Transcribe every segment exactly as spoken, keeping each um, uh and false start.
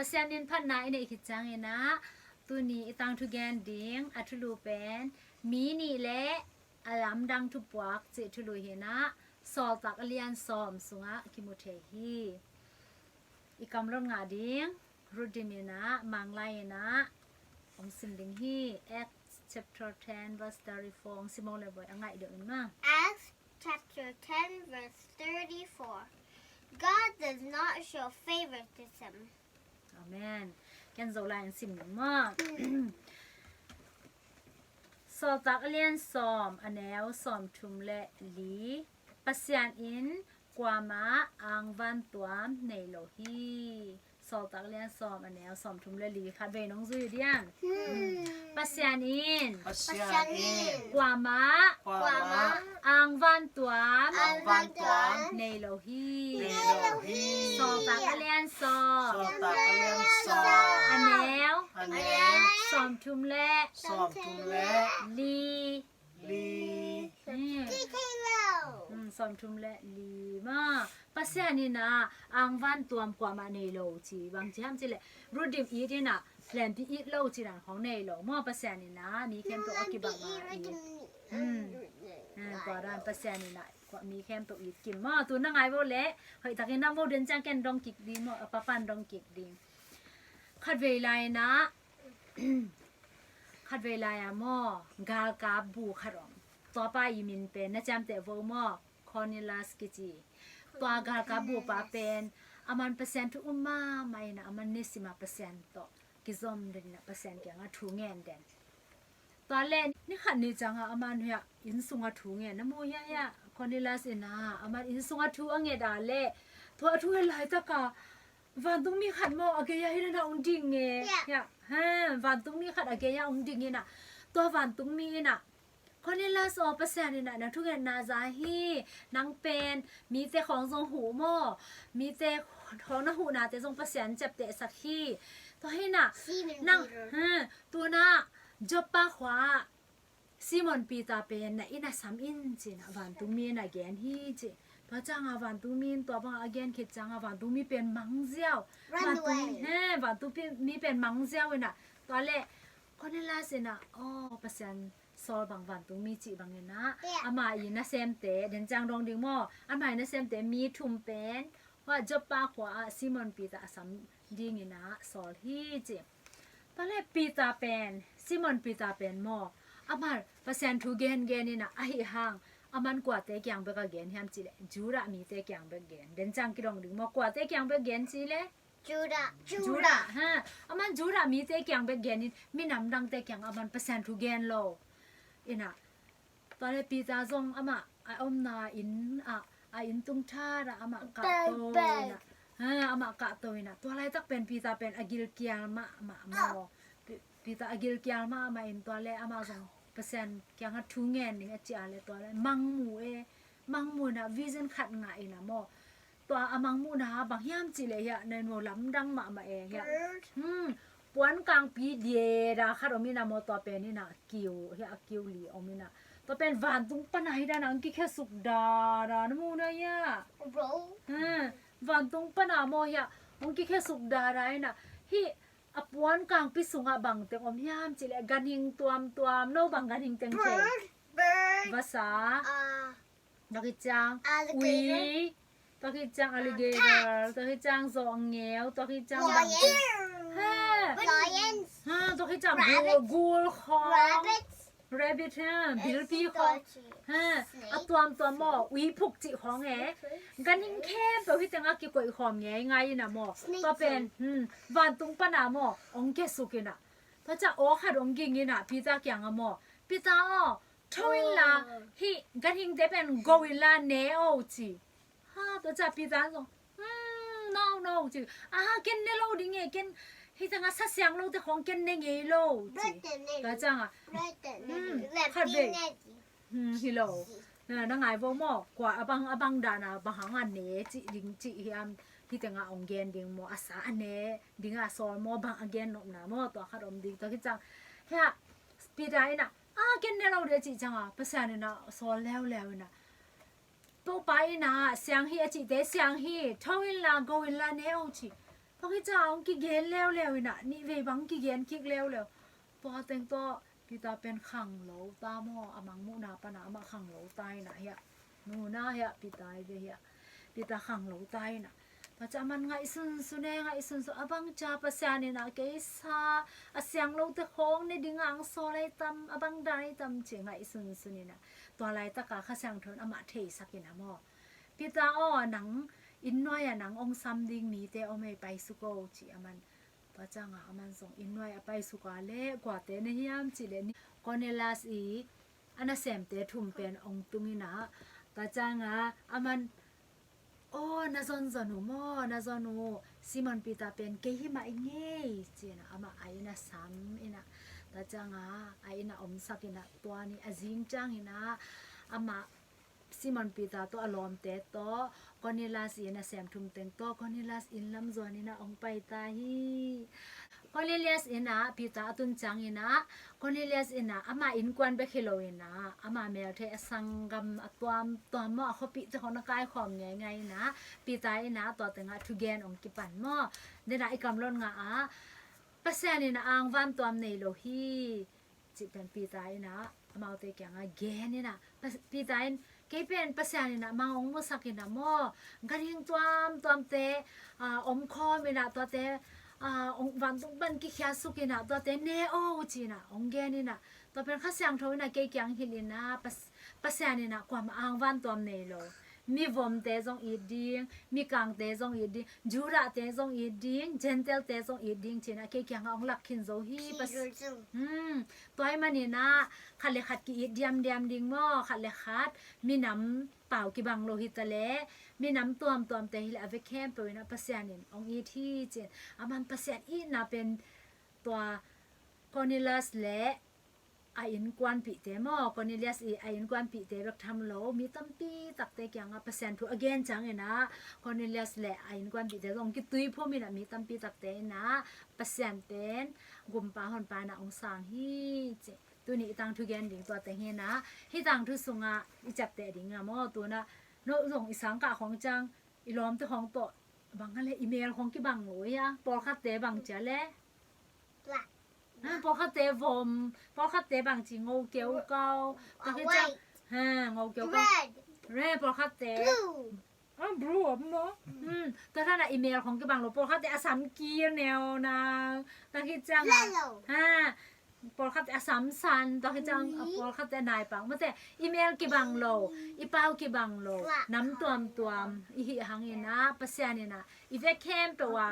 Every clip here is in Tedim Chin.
Pasian min phatna i neih khit ciangin ah, tuni i tangthu gen ding a thulu pen, mi nih le a lamdang thupuak cih thulu hi-in ah, Sawltak a lian sawm sungah kimu thei hi. I kamlot ngah ding, Ruth Dim in ah, Mang Lai in ah hong sim ding hi. Acts chapter ten, verse thirty-four, hong sim aw le Bawi, a ngaih deuh in maw. Acts chapter ten, verse thirty-four. God does not show favoritism. Amen. Ken Zolai in sim ding maw. Sawltak a lian sawm, a neu sawmthum le li. Pasian in kuamah angvan tuam nei lo hi. Sawltak a lian sawm, a neu sawmthum le li, khatvei nong zui uh diam? Hmm. Pasian in Pasian in kuamah kuamah angvan tuam angvan tuam nei lo hi. Nei lo hi. Sawltak a lian sawm, Sawltak a lian sawm, a neu a neu sawmthum le sawmthum le li. Li. Hmm. Hmm, sawmthum le li maw. Pasian in ah angvan tuam kuamah nei lo ci, bang ci hiam cih leh, Ruth Dim it in ah, hlenpih it lo ci dan khawng nei lo maw. Pasian in ah mi khempeuh a kibang a it. Hmm. Hmm, tua dan Pasian in ah mi khempeuh it kim maw. Tu na ngai vo leh, hoih takin na vo den ciang ken dong kik ding maw, a papan dong kik ding. Khatvei lai in ah, khatvei lai-a maw, galkap bu khat om. Tua pa i min pen na ciamteh vo maw, Cornelius kici. Tua galkap bu pa pen, aman Pasian thu um mahmah in ah, aman nisim a Pasian tawh kizom den in ah, Pasian kiangah thu ngen den. Tua leh ni khat ni ciangah aman hiah inn sungah thu ngen, na mu hiah hiah, Cornelius in ah, aman inn sungah thu a nget a leh, tua thu nget laitak a, vantungmi khat maw, a gei-ah hi dan a hong ding e. Hiah. Hiah. Ha, vantungmi khat a gei-ah hong ding in ah, tua vantungmi in ah, Cornelius aw, Pasian in ah na thungetna za hi. Nang pen mite khawng zong huh maw, mite khawng na huhnate zong Pasian ciaptehsak hi. Tua hi in ah, Simon nang Peter. Ha, tu-in ah Joppa khua ah Simon Peter pen na inn ah sam in ci-in ah vantungmi in ah gen hi ci. Tua ciangah vantungmi in tua bangah a gen khit ciangah vantungmi pen mang ziau. Run away. Vantung, he, vantungmi pen mang ziau in ah. Tua leh Cornelius in ah, aw, Pasian sawl bang vantungmi cih bang in ah, yeah, ama i nasemte, den ciang dong ding maw, ama i nasemte mi thum pen, hua Joppa khua ah Simon Peter a sam ding in ah sawl hi ci. Tua leh Peter pen, Simon Peter pen maw, aman Pasian thu gengen in ah, ahi hang, aman kuate kiang bek a gen hiam cih leh, Judah mite kiang bek gen. Den ciang kidong ding maw, kuate kiang bek gen cih leh, Judah. Judah. Judah, ha. Aman Judah mite kiang bek gen in, minam dangte kiang aman Pasian thu gen lo. In ah, tua leh Peter zong amah a omna inn ah, a inn tung thadah amah kahto in ah. Ha, amah kahto in ah. Tua laitak pen Peter pen a gilkial mahmah maw. Pe-, Peter a gilkial mahmah in, tua leh amah zong Pasian kiangah thu ngen ding a cih a leh, tua leh mangmu e, mangmu in ah, vision khat ngah in ah maw. Tua a mangmuhna bang hiam cih leh hiah, na in maw, lamdang mahmah e hiah. Hmm. Puan kangpi deda khat om in ah maw, tua pen in ah kiu, hiah a kiu li om in ah. Tua pen vantung pan a hi dan a hong kikhesuk dada, na mu na hiah. Hmm. Vantung pan a maw hiah, hong kikhesuk dada in ah. Hih a puan kangpi sungah bang teng om hiam cih leh, ganhing tuamtuam, no bang ganhing teng thei? Bird, bird. Vasa. Ah. Tua khit ciang, alligator, ui. Tua khit ciang, alligator. Cat. Tua khit ciang, zawhngeu. Tua khit ciang, bang teng? Lion. Ha. Lions. Ha, tua khit ciang, gul, rabbits, gul khawng. Rabbits. Rabbit, ha, bilpi khawng. Ha, a tuamtuam maw, uiphuk cih khawng e. Ganhing khempeuh hih tengah kikoih khawm ngeingai in ah maw. Tua pen, hmm, vantung pan a maw, hong kikhesuk in ah. Tua ciang aw khat hong ging in ah, Peter kiangah maw, Peter aw, tho inla, hih ganhingte pen go inla ne o ci. Ha, tua ciang Peter zong, hmm, no, no ci. Ah, ken ne lo ding e, ken hih tengah sa siang lote khawng ken ne ngei lo ci. Tua ciangah, hmm, khatvei. Hmm, hi lo. Na, na ngai vo maw, kua a bang, a bang dan a bang hang a ne cih ding cih hiam, hih tengah hong gen ding maw, a sa a ne ding a sawl maw, bang a gen nopna maw, tua khat om ding. Tua khit ciang, hiah, Peter in ah, ah, ken ne lo ding a cih ciangah, Pasian in ah sawl leuleu in ah, Topa in ah siang hi a cihte siang hi, tho inla, go inla ne o ci. Tua hi ciang hong kigen leuleu inah, nihvei bang kigen kik leuleu. Tua teng tawh Peter pen khanglo ta maw, a mangmuhna pana amah khanglo ta inah hiah. Nuna hiah Peter i ve hiah. Peter khanglo ta inah. Tua ciang aman ngaihsunsun e, ngaihsunsun. A bang cia Pasian inah kei sa, a siang lote khawng ne ding ang sawl ai tam, a bang dan ai tam ci ngaihsunsun inah. Tua laitaka Kha Siangtho in amah theisak inah maw. Peter aw, nang inn nuai-ah nang hong sam ding mite om ei, paisuk o ci aman. Tua cianga aman zong inn nuai a paisuk a le kuate na hiam ci le ni Cornelius i a nasemte thum pen hong tung inah. Tua cianga aman aw, na zonzon uh maw, na zon uh, Simon Peter pen kei hi mah i ngei ci inah amah a inn a sam inah. Tua cianga a inn a omsak inah tua ni a zing ciang inah amah Simon Peter tawh a lawmte tawh Cornelius i nasem thum teng tawh Cornelius inn lam zuan inah hong pai ta hi. Cornelius innah Peter a tun ciang inah Cornelius innah ama innkuan bek hi lo inah ama melthei a sanggam a tuamtuam maw, a khuapihte khawng na kaikhawm ngeingai inah Peter innah tua tengah thugen hong kipan maw. Denah i kamlot ngah ah Pasian innah angvan tuam nei lo hi. Cih pen Peter innah amaute kiangah gen innah Peter in kei pen Pasian innah mang hong musak innah maw, ganhing tuamtuamte omkhawm innah tuate vantung pan kikhiatsuk innah tuate ne o ci innah hong gen innah tua pen Kha Siangtho innah kei kiang hilh innah Pasian innah kuamah angvan tuam nei lo. Mivomte zong it ding, mikangte zong it ding, Judahte zong it ding, Gentile-te zong it ding ci innah kei kiangah hong lak khin zo hi. Tua ahih maninah khat le khat ki-it diamdiam ding maw, khat le khat minam pau kibang lo hi taleh minam tuamtuamte hileh a vek khempeuh innah Pasian in hong it hi ci-in aman Pasian itna pen tua Cornelius le a innkuanpihte maw, Cornelius i a innkuanpihte bek tham lo, mi tampi takte kiangah Pasian thu a gen ciang innah Cornelius le a innkuanpihte zong kituiphum innah mi tampi takte innah Pasian pen gumpa honpa innah hong sang hi ci. Tuni i tangthu gen ding tua teng hi innah hih tangthu sungah i ciapteh ding a maw, tunah no zong i sangkah khawng ciang i lawmte khawng tawh bang a le i mel khawng kibang lo ia, pawlkhatte bang cia le Pawlkhatte vom, pawlkhatte bangci ngo keukau. Tua khit ciang ngo keukau. Red, pawlkhatte blue om maw. Tua thanah i mel khawng kibang lo, pawlkhatte a sam kir neu nang. Tua khit ciang pawlkhatte a sam san, tua khit ciang pawlkhatte a naipang. Mate i mel kibang lo, i pau kibang lo, nam tuamtuam i hih hang innah Pasian innah i vek khempeuh a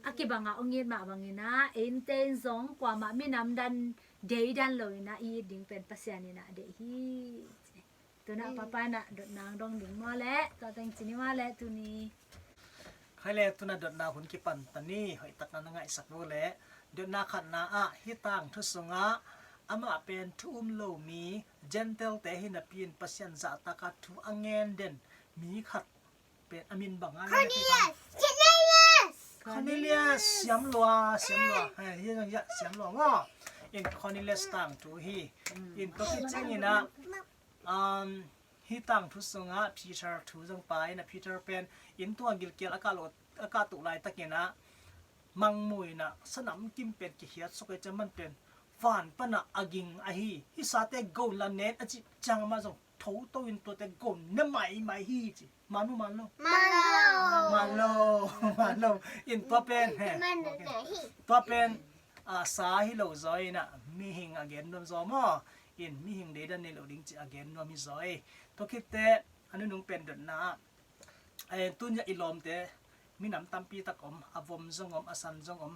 a kibangah hong it mah bang innah einte in zong kuamah minam dan deidan lo innah i it ding pen Pasian innah deih hi. Tunah papa innah dotna hong dong ding maw le, tua teng ci ni maw le tuni. Khai le, tunah dotna hun kipan ta ni, hoih takna na ngaihsak lo le. Dotna khatna ah hih tangthu sungah amah pen thu um lo mi, Gentile-te hi napi in Pasian zahtakah thu a ngen den mi khat pen a min bang a Cornelius. Cornelius, siam lua, siam lua. Hi zong ia siam lua maw. In Cornelius tangthu hi. In tua khit ciang innah hih tangthu sungah Peter thu zong pai innah Peter pen inn tua gilkial a kah tuh laitak innah mangmu innah sanam kim pen kikhiatsuk a, i ciaman pen van panah a ging ahi. Hih sate go la nen a cih ciang amah zong thoto in tuate go ne maimai hi ci. Man uh man lo? Man lo. Man lo. Man lo. In tua pen he, tua pen a sa hi lo zaw innah mihing a gen nuam zaw maw. In mihing deidan nei lo ding ci a gen nuam hi zaw. Tua khitteh a nunung pen dotna ah tun ia i lawmte minam tampi tak om, a vom zong om, a san zong om,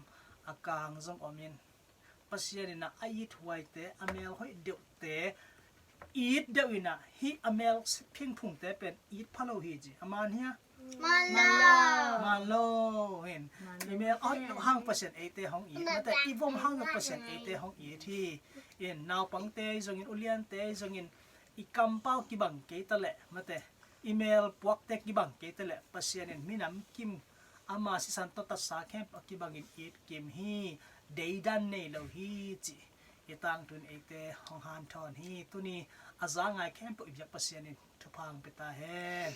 a kang zong om in Pasian innah a it huaite, a mel hoih deuhte it deuh innah hih a mel phingphungte pen it pha lo hi ci. A man hia? Man lo. Man lo. In i mel hoih loh hang Pasian eite hong it, mate i vom hang zong Pasian eite hong it hi. In naupangte zongin, uliante zongin i kampau kibang kei taleh, mate i mel puakte kibang kei taleh Pasian in minam kim ama sisan tawh tatsa khempeuh a kibangin it kim hi. Deidan nei lo hi ci. I tangthu in eite hong hanthawn hi. Tuni a za ngai khempeuh i biak Pasian in thupha hong pia ta hen.